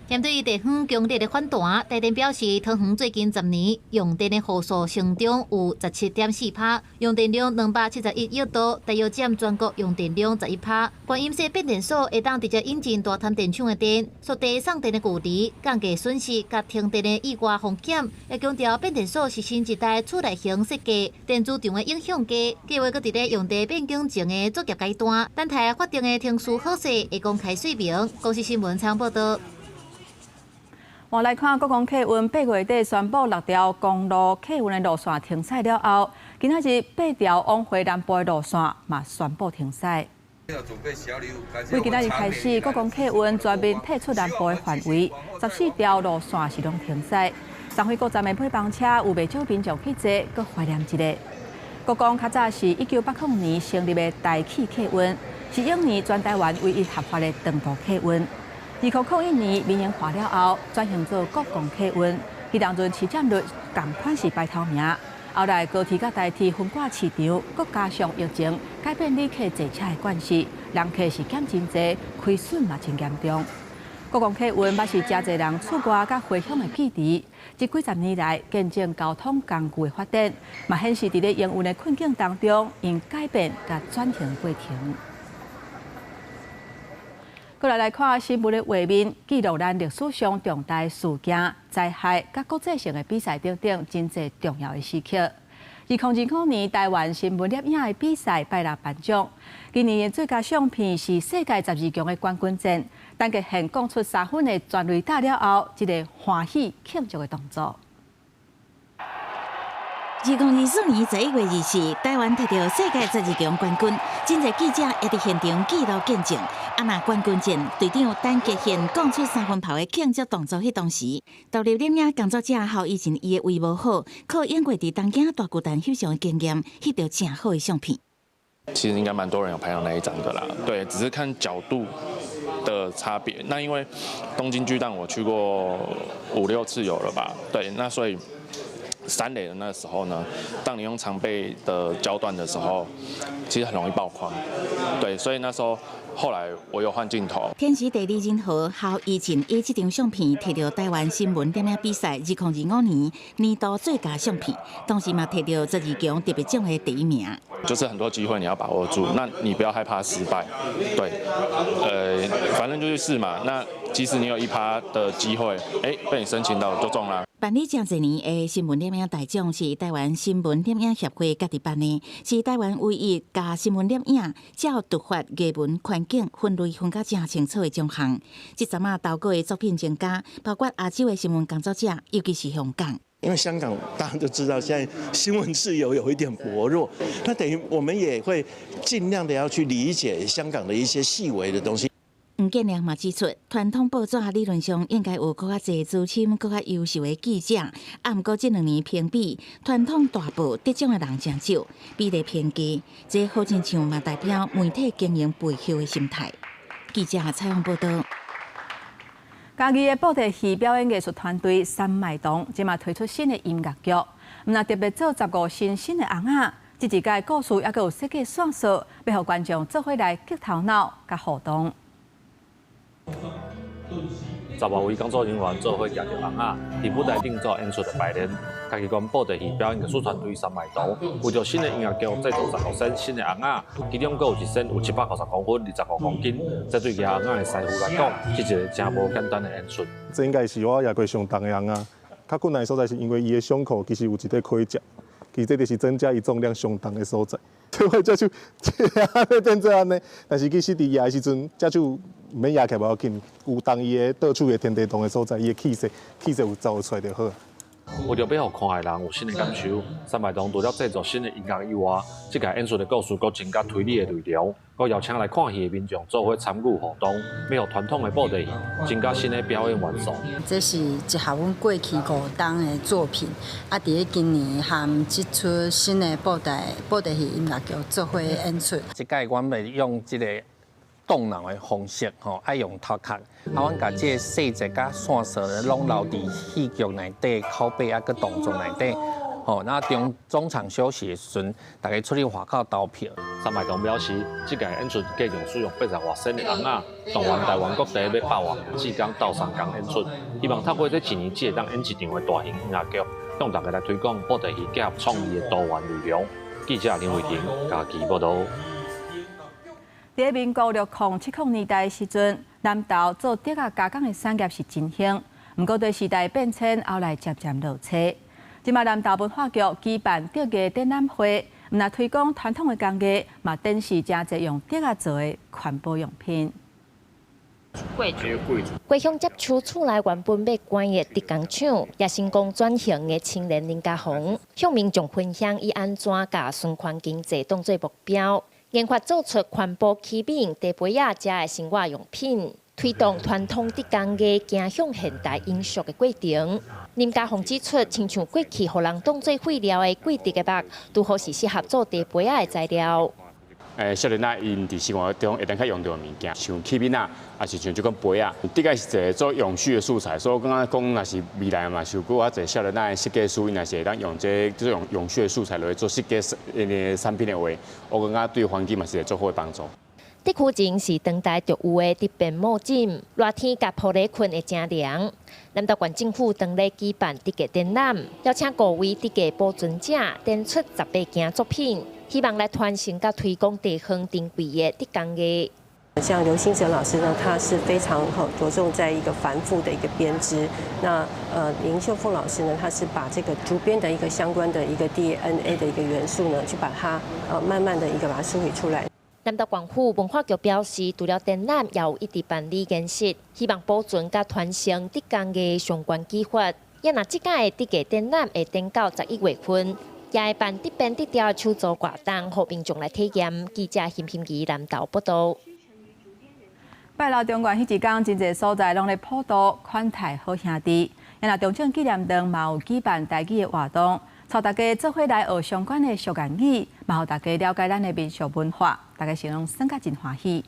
針對地方強烈的反彈，台電表示，桃園最近10年用電的戶數成長有17.4%，用電量271億度，大約佔全國用電量11%。觀音設變電所會當直接引進大潭電廠的電，縮短送電的距離，降低損失佮停電的意外風險。也強調變電所是新一代取代型設計，電磁場的影響低，計劃閣佇咧用地變更前的作業階段，等待法定的程序好勢，會公開說明。公視新聞採訪報導。我來看國光客運8月底宣布6條公路客運的路線停駛了後，今仔日8條往回南部的路線嘛宣布停駛。對今仔日開始，國光客運全面退出南部的範圍，14條路線是攏停駛。彰化國站的配班車有袂少民眾去坐，閣懷念一下。國光較早是1980年成立的台汽客運，是永年全台灣唯一合法的長途客運。2001年民營化了後，轉型做國光客運，彼當陣市佔率仝款是排頭名。後來高鐵佮台鐵分割市場，閣加上疫情改變旅客坐車的慣勢，人客是減真濟，虧損嘛真嚴重。國光客運捌是誠濟人出外佮回鄉的記憶，這幾十年來見證交通工具的發展，嘛顯示佇咧營運的困境當中，𪜶改變佮轉型過程。過來來看新聞的畫面，記錄咱歷史上重大事件、災害佮國際性的比賽等等，真濟重要的時刻。2020年台灣新聞攝影的比賽拜六頒獎，今年的最佳相片是世界十二強的冠軍戰，陳傑憲攻出3分的全壘打了後，這個歡喜慶祝的動作。2024年11月24，台灣摕著世界十二強冠軍，真濟記者也佇現場記錄見證。啊，若冠軍戰隊長陳傑憲講出三分炮的慶祝動作，彼當時，獨立攝影工作者侯以前伊的胃無好，靠演過佇東京大巨蛋翕相的經驗，翕著誠好的相片。其實應該蠻多人有拍到那一張的啦，對，只是看角度的差別。那因為東京巨蛋我去過五六次有了吧？對，那所以。三壘的那時候呢，當你用長倍的焦段的時候，其實很容易爆框。對，所以那時候後來我有換鏡頭。天時地利人和，侯以前以這張相片摕著台灣新聞攝影比賽2025年年度最佳相片，同時嘛摕著十二強特別獎的第一名。就是很多機會你要把握住，那你不要害怕失敗。對，反正就去試嘛。那即使你有1%的機會，欸，被你申請到就中了。辦理誠濟年的新聞攝影大獎是台灣新聞攝影協會家己辦的，是台灣唯一共新聞攝影照突發藝文環境分類分甲誠清楚的獎項。這陣仔投稿的作品增加，包括亞洲的新聞工作者，尤其是香港。因為香港大家都知道，現在新聞自由有一點薄弱，那等於我們也會盡量的要去理解香港的一些細微的東西。吳建良嘛指出，傳統報紙理論上應該有閣較濟資深、閣較優秀的記者，啊，毋過這兩年評比傳統大報得獎的人誠少，比例偏低，這好親像嘛代表媒體經營背後的心態。記者採訪報導。嘉義的布袋戲表演藝術團隊三麥堂，這馬推出新的音樂劇，毋但特別做15身新的尪仔，這一屆故事猶閣有設計線索，欲予觀眾做伙來激頭腦佮互動。十外位工作人員做伙舉著尪仔，佇舞台頂做演出的排練。嘉義縣布袋戲表演藝術團隊三麥堂，為著新的音樂劇製作15身新的尪仔，其中閣有一身有750公分、25公斤，這對舉尪仔的師傅來講，是一個誠無簡單的演出。這應該是我舉過上重的尪仔，較困難的所在是因為伊的胸口其實有一塊盔甲，其實這就是增加伊重量上重的所在。所以這手這變做按呢，但是其實佇舉的時陣，這手毋免舉起來無要緊，有動伊的倒手的天地動的所在，伊的氣勢氣勢有走出來就好。為著欲予看的人有新的感受，三麥堂除了製作新的音樂以外，這屆演出的故事閣增加推理的內容，閣邀請來看戲的民眾做伙參與互動，欲予傳統的布袋戲增加新的表演元素。這是一項阮過去五冬的作品，啊，佇咧今年和這齣新的布袋戲音樂劇做伙演出。這屆阮會用這個動腦的方式，吼，愛用頭殼，啊，阮共這个細節佮線索咧，攏留佇戲劇內底口白啊，佮動作內底，吼，那中中場休息的時陣，大家出去外口投票。三麥堂表示，這屆演出繼續使用80外身的尪仔，動員台灣各地欲100外名志工鬥相共演出，希望透過這一年只會當演一場的大型音樂劇，向大家來推廣布袋戲結合創意的多元內容。記者林慧婷嘉義報導。佇民國6070年代的時陣，南投做竹仔加工的產業是真興，毋過對時代變遷，後來漸漸落勢。這馬南投文化局舉辦竹藝展覽會，毋但推廣傳統的工藝，嘛展示誠濟用竹仔做的環保用品。歸鄉接手厝內原本欲關的竹工廠，也成功轉型的青年林家宏，向民眾分享伊按怎共循環經濟當做目標。研發做出環保器皿、茶杯仔遮的生活用品，推動傳統竹工藝走向現代永續的過程。林家宏指出，親像過去予人當做廢料的桂竹的木，拄好是適合做茶杯仔的材料。少年仔𪜶佇生活中會當較用著的物件，像器皿仔，抑是像這款杯仔，竹仔是一个做永續的素材，所以我感覺講，若是未來嘛，是有閣較濟少年仔的設計師，𪜶若是會當用這種永續的素材來做設計𪜶的產品的話，我感覺對環境嘛是會足好的幫助。竹區前是當代獨有的竹編木枕，熱天共鋪咧睏會誠涼。南投縣政府當咧舉辦竹藝展覽，邀請五位竹藝保存者展出18件作品，希望來傳承佮推廣地方珍貴的竹工藝。像劉新哲老師呢，他是非常好着重在一個繁複的一個編織。那林秀鳳老師呢，他是把這個竹編的一個相關的一個 DNA 的一個元素呢，去把它慢慢的一個把它梳理出來。南投縣府文化局表示，除了展覽，也有一直辦理研習，希望保存佮傳承竹工藝相關技法。也若這屆的竹藝展覽會展到11月份，也會辦竹編竹雕的手作活動，予民眾來體驗。記者邢欣儀南投報導。拜六中元彼一工，真濟所在攏咧普渡款待好兄弟。也若中正紀念堂嘛有舉辦台語的活動，帶大家做伙來學相關的俗諺語，嘛予大家了解咱的民俗文化，大家是攏耍甲真歡喜。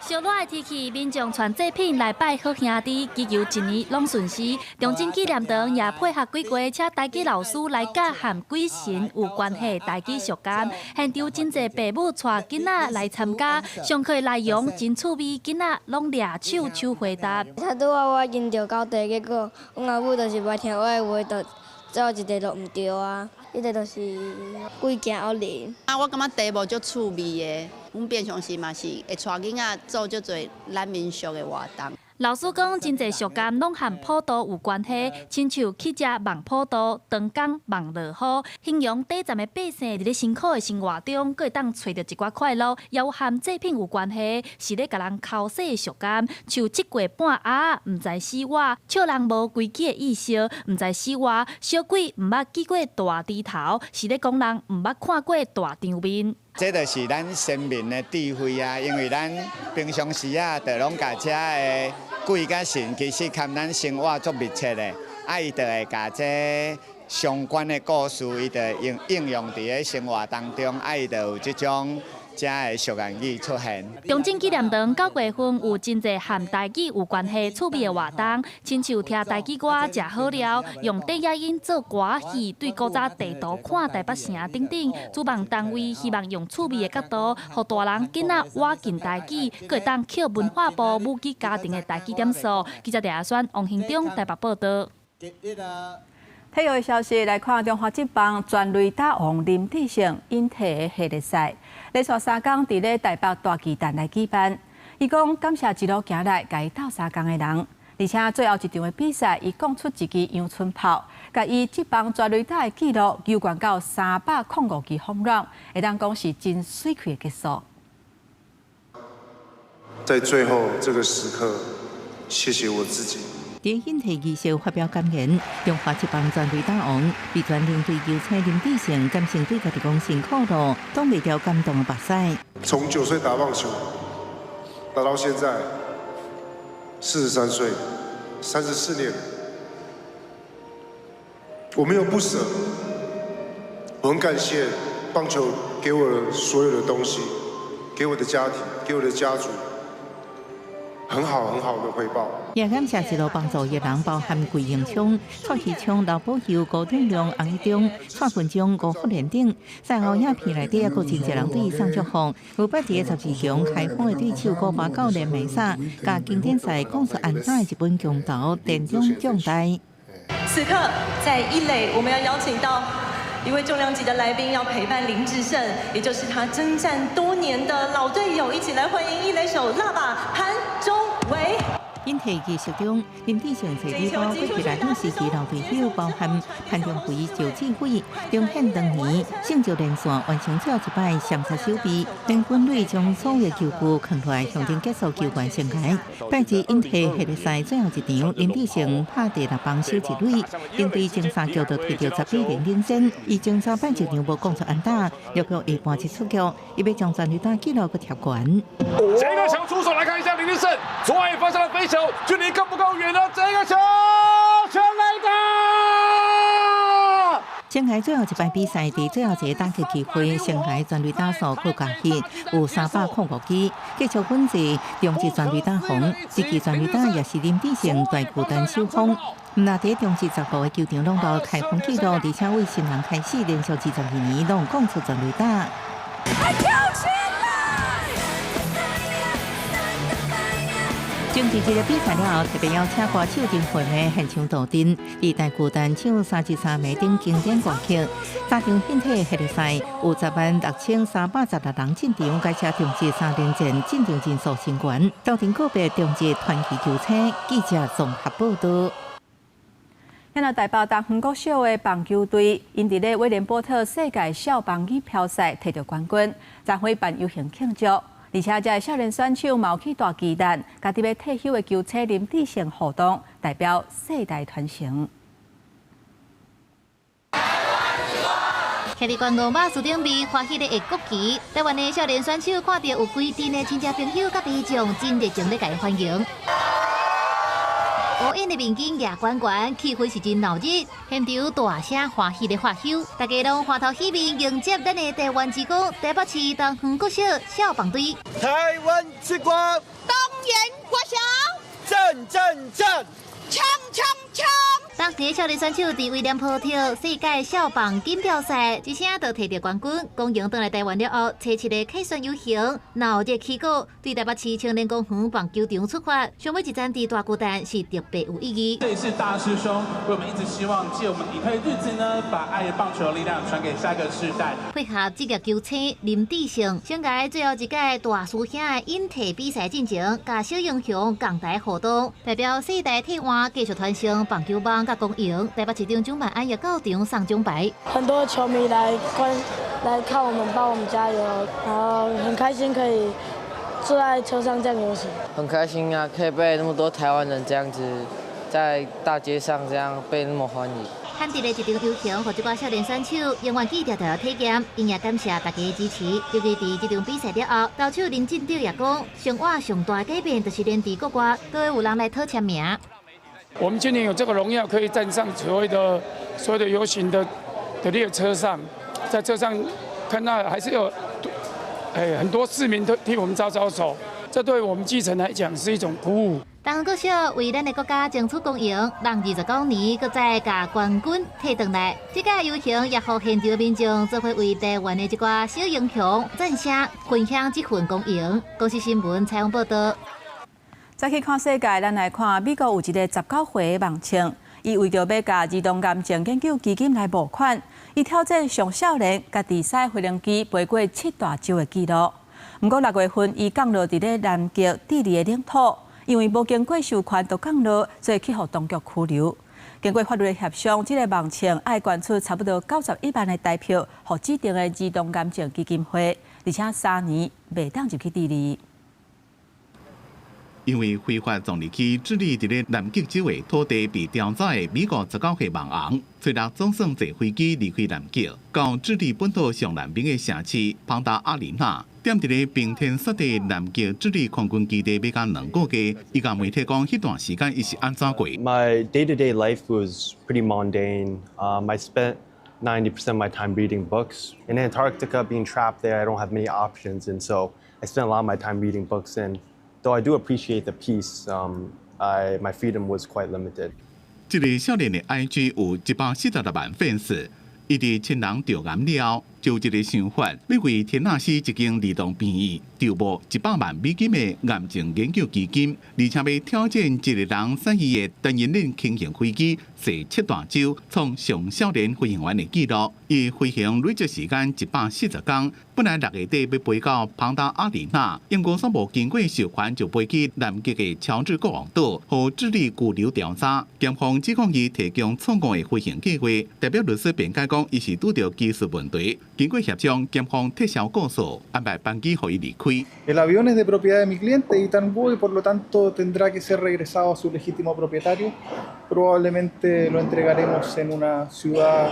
燒熱的天氣，民眾傳祭品來拜好兄弟，祈求一年攏順遂。中正紀念堂也配合幾個請台語老師來教和鬼神有關係的台語俗諺。現場真濟爸母帶囡仔來參加，上課內容真趣味，囡仔攏掠手手回答。他拄仔我認著九題，結果阮阿母就是無聽我的話，就最後一題就毋對啊。彼個就是鬼驚惡靈。啊，我感覺題目足趣味的，阮平常時嘛是會帶囡仔做足濟咱民俗的活動。老師講，真濟俗諳攏和普渡有關係，親像乞食望普渡，長工望落雨，形容短暫的百姓佇咧辛苦的生活中，閣會當揣著一寡快樂，也有和祭品有關係，是咧共人剾洗的俗諳，像這過半鴨毋知死活，笑人無規矩的意思，毋知死活，小鬼毋捌見過大豬頭，是咧講人毋捌看過大場面。這就是咱先民的智慧啊！因為咱平常時啊，就攏共遮的鬼佮神，其實佮咱生活足密切的，啊，伊就會共這相關的故事，伊就應應用佇咧生活當中，啊，伊就有這種遮的俗諺語出現。中正紀念堂9月份有真濟和台語有關係趣味的活動，親像聽台語歌、食好料、用電影音做歌戲，對古早地圖看台北城等等。主辦單位希望用趣味的角度，予大人囡仔倚近台語，閣會當抾文化部母語家庭的台語點數。記者鄭阿宣、王興中台北報道。體育消息來看，中華職棒全壘打王林智勝引退的系列賽，連續3工佇咧台北大巨蛋來舉辦。伊講感謝一路行來共伊鬥相共的人，而且最後一場的比賽，伊摃出一支陽春炮，共伊職棒全壘打的紀錄又懸到305支 home run，會當講是真媠氣的結束。在最後這個時刻，謝謝我自己。佇引退儀式發表感言，中華職棒全壘打王、味全龍隊球星林智勝感性對家己講辛苦路，擋袂牢感動的目屎。從9歲打棒球，打到現在43歲，34年，我沒有不捨，我很感謝棒球給我的所有的東西，給我的家庭，給我的家族。很好很好的回報。也感謝一路幫助伊人，包含桂榮昌、蔡其昌、劉寶佑、高天亮、洪一中、蔡文忠、吳福連等。賽後影片內底也閣真濟人對伊送祝福。有捌佇12強開放的對手古巴教練梅薩，共經典賽講出安打的日本強投田中將大。此刻在一壘，我們要邀請到一位重量級的來賓，要陪伴林智勝，也就是他征戰多年的老隊友，一起來歡迎一壘手辣把潘中偉。引退儀式中，林智勝坐禮包過去來訪時期老隊友，包含潘中輝、趙志偉、張憲當年勝就連線完成最後一擺雙殺守備，林本磊將所有球具扛落來，象徵結束球員生涯。拜二引退系列賽最後一場，林智勝拍第六棒守一壘，領隊前三局就摕著10比0領先，伊前三擺一場無摃出安打，六局下半一出局，伊欲將全壘打紀錄閣貼懸。這個球出手來看一下林智勝，左外方向的飛球，距離夠不夠遠呢？這個球全壘打！生涯最後一擺比賽，佇最後一個打擊機會，生涯全壘打數閣加起有305支，繼續穩坐中職全壘打王。這支全壘打也是林智勝大巨蛋首轟。毋但佇中職15個球場攏無開封紀錄，而且為新人開始連續22年攏摃出全壘打。跳起來！終止這個比賽了後，特別邀請歌手陳慧玫現場助陣，佇大巨蛋唱三支三暝等經典歌曲。三場引退系列賽有10萬6316人進場，改寫中職三連戰進場人數新懸。鬥陣告別中職傳奇球星，記者綜合報道。咱來台北東園國小的棒球隊，𪜶佇咧威廉波特世界少棒錦標賽摕著冠軍，昨昏辦遊行慶祝。而且，這个少年選手嘛有去大巨蛋，佮佇欲退休的球星林智勝互動，代表世代傳承。徛佇觀光巴士頂面，歡喜咧下國旗。台灣的少年選手看著有規陣的親戚朋友佮民眾，真熱情咧共伊歡迎。烏影的面巾舉懸懸，氣氛是真鬧熱，現場大聲歡喜咧喝溼，大家攏歡頭喜面迎接咱的台灣之光，台北市東園國小少棒隊。台灣之光，東園國小，讚讚讚，衝衝衝！當年少年選手佇威廉波特世界少棒錦標賽，一聲就提著冠軍，光榮轉來台灣了後，初七的客選遊行，鬧熱起鼓，對台北市青年公園棒球場出發，上尾一站佇大巨蛋是特別有意義。這也是大師兄為我們一直希望借我們隱退日子呢，把愛的棒球力量傳給下一個世代。配合職業球星林智勝，生涯最後一屆大師兄的引退比賽進前，佮小英雄仝台互動，代表世代替換繼續傳承棒球夢佮光榮，台北市長蔣萬安也到場送獎牌。很多球迷來觀來看我們，幫我們加油，然後很開心可以坐在車上這樣遊行。很開心啊，可以被那麼多台灣人這樣子在大街上這樣被那麼歡迎。罕得的一場遊行，予這寡少年選手永遠記著著體驗，𪜶也感謝大家的支持。尤其佇這場比賽了後，投手林進德也講，生活上大改變就是連佇國外都會有人來討簽名。我們今年有這個榮耀，可以站上所謂的遊行的列車上，在車上看到還是有，很多市民都替我們招招手，這對我們基層來講是一種鼓舞。東方國小為咱的國家爭取光榮，人29年，閣再共冠軍提轉來。這屆遊行也予現場民眾做伙為台灣的這寡小英雄讚聲，分享這份光榮。公視新聞採訪報道。再去看世界，咱來看美國有一個19歲的網青，伊為著欲共兒童癌症研究基金來募款，伊挑戰上少年家己駛飛行機飛過七大洲的紀錄。毋過6月份，伊降落佇咧南極智利的領土，因為無經過授權就降落，所以去予當局拘留。經過法律的協商，這個網青愛捐出差不多91萬的台票，予指定的兒童癌症基金會，而且3年袂當入去智利。因為非法撞入去智利佇咧南極洲的土地被調走的美國19歲網紅，初六總算坐飛機離開南極，到智利本島上南邊的城市龐達阿里納，踮佇咧冰天雪地南極智利空軍基地欲甲2個月，伊共媒體講，彼段時間伊是按怎過？ My day-to-day life was pretty mundane. I spent 90% of my time reading books. In Antarctica, being trapped there, I don't have many options, and so I spent a lot of my time reading books. And though I do appreciate the peace, my freedom was quite limited. 這个少年的 IG 有146萬粉絲，伊佇親人著癌了後，就有一个想法，欲為田納西一間兒童病院籌募100萬美金的癌症研究基金，而且欲挑戰一个人駛伊的單引擎輕型飛機踅七大洲，創上少年飛行員的紀錄。伊飛行累計時間140工，本來6月底欲飛到龐達阿里納，毋過煞無經過授權就飛去南極的喬治國王島，予智利拘留調查。檢方指控伊提供錯誤的飛行計劃，代表律師辯解講，伊是拄著技術問題。經過協商，檢方撤銷告訴，安排班機予伊離開。 El avión es de propiedad de mi cliente, Ethan Boy, por lo tanto tendrá que ser regresado a su legítimo propietario. Probablemente lo entregaremos en una ciudad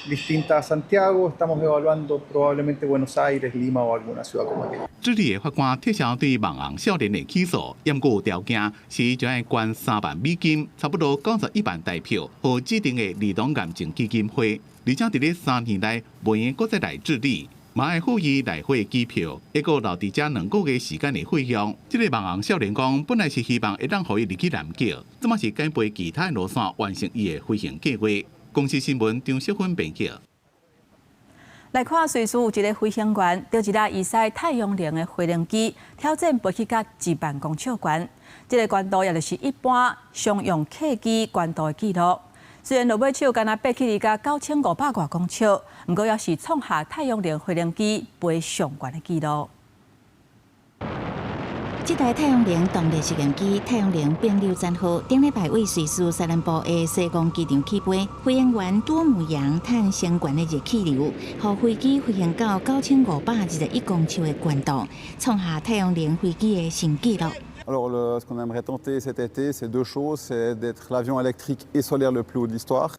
distinta a Santiago. Estamos evaluando probablemente Buenos Aires, Lima o alguna ciudad como aquella. 智利的法官撤銷對網紅少年的起訴，毋過有條件是就愛捐3萬美金，差不多91萬台票，予指定的兒童癌症基金會，而且佇咧3年內袂用閣再來智利，嘛愛付伊來回機票，抑閣留佇遮2個月時間的費用。這个網紅少年講，本來是希望會當予伊入去南極，這馬是改飛其他路線完成伊的飛行計劃。公視新聞張淑芬編輯。來看瑞士有一个飛行員，著一日伊駛太陽能的飛行機挑戰飛去甲1萬公尺懸，這个懸度也就是一般商用客機懸度的紀錄。雖然落尾手干焦爬去離甲9500外公尺，毋過也是創下太陽能飛行機飛上懸的紀錄。這台太陽能動力實驗機太陽能冰溜戰號，頂禮拜為瑞士西南部的西貢機場起飛，飛行員多姆楊趁升懸的熱氣流，予飛機飛行到9521公尺的懸度，創下太陽能飛機的新紀錄。 Alors, ce qu'on aimerait tenter cet été, c'est deux choses, c'est d'être l'avion électrique et solaire le plus haut de l'histoire.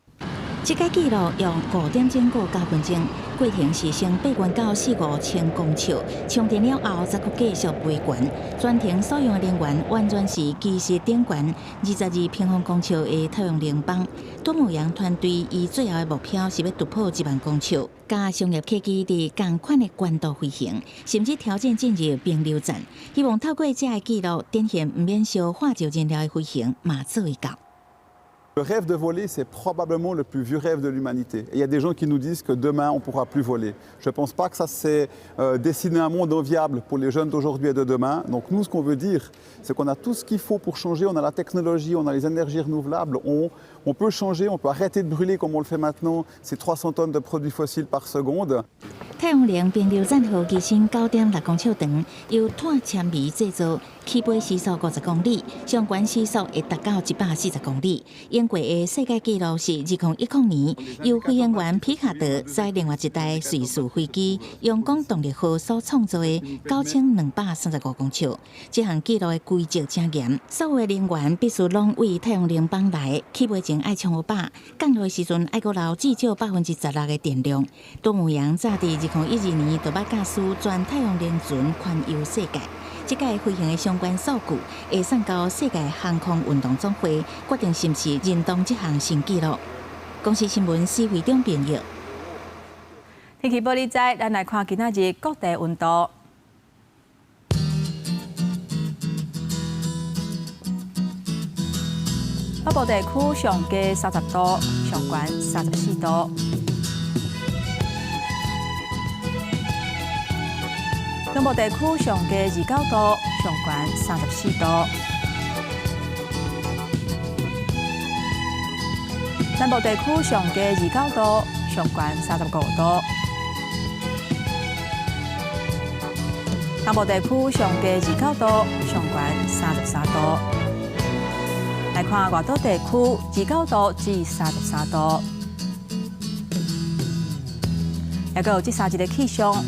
這個紀錄用5點鐘閣9分鐘，過程是先爬懸到四五千公尺，充電了後再閣繼續飛懸。全程所用的能源完全是基室頂懸22平方公尺的太陽能板。多姆楊團隊伊最後的目標是欲突破1萬公尺，佮商業客機佇仝款的懸度飛行，甚至挑戰進入冰流站，希望透過這个紀錄，展現毋免燒化石燃料的飛行，嘛做會到。Le rêve de voler, c'est probablement le plus vieux rêve de l'humanité. Et il y a des gens qui nous disent que demain, on ne pourra plus voler. Je ne pense pas que ça c'est dessiner un monde enviable pour les jeunes d'aujourd'hui et de demain. Donc nous, ce qu'on veut dire, c'est qu'on a tout ce qu'il faut pour changer. On a la technologie, on a les énergies renouvelables. On peut changer, on peut arrêter de brûler comme on le fait maintenant, ces 300 tonnes de produits fossiles par seconde. 太陽能平流棧號機身9.6公尺長，由碳纖維製造，起飛時速50公里，上懸時速會達到140公里。英國的世界紀錄是2010年由飛行員皮卡德駛另外一台瑞士飛機陽光動力號所創造的9235公尺。這項紀錄的規則誠嚴，所有的人員必須攏為太陽能板來，起飛前愛充予飽，降落時陣愛閣留至少16%的電量。杜姆揚早佇2012年就捌駕駛全太陽能船環遊世界。這屆飛行的相關數據會送到世界航空運動總會，決定是毋是認同這項新紀錄。公視新聞施會長編譯。天氣報你知，咱來看今仔日各地溫度。北部地區上低30度，上懸34度。中部地區上低29度，上懸34度。南部地區上低29度，上懸35度。東部地區上低29度，上懸33度。來看外島地區，29度至33度。還閣有這三日的氣象。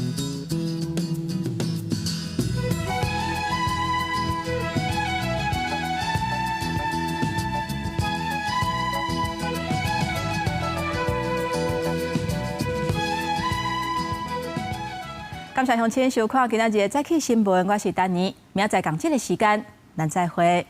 感謝鄉親收看今仔日的早起新聞，我是丹妮，明仔載仝這个時間，咱再會。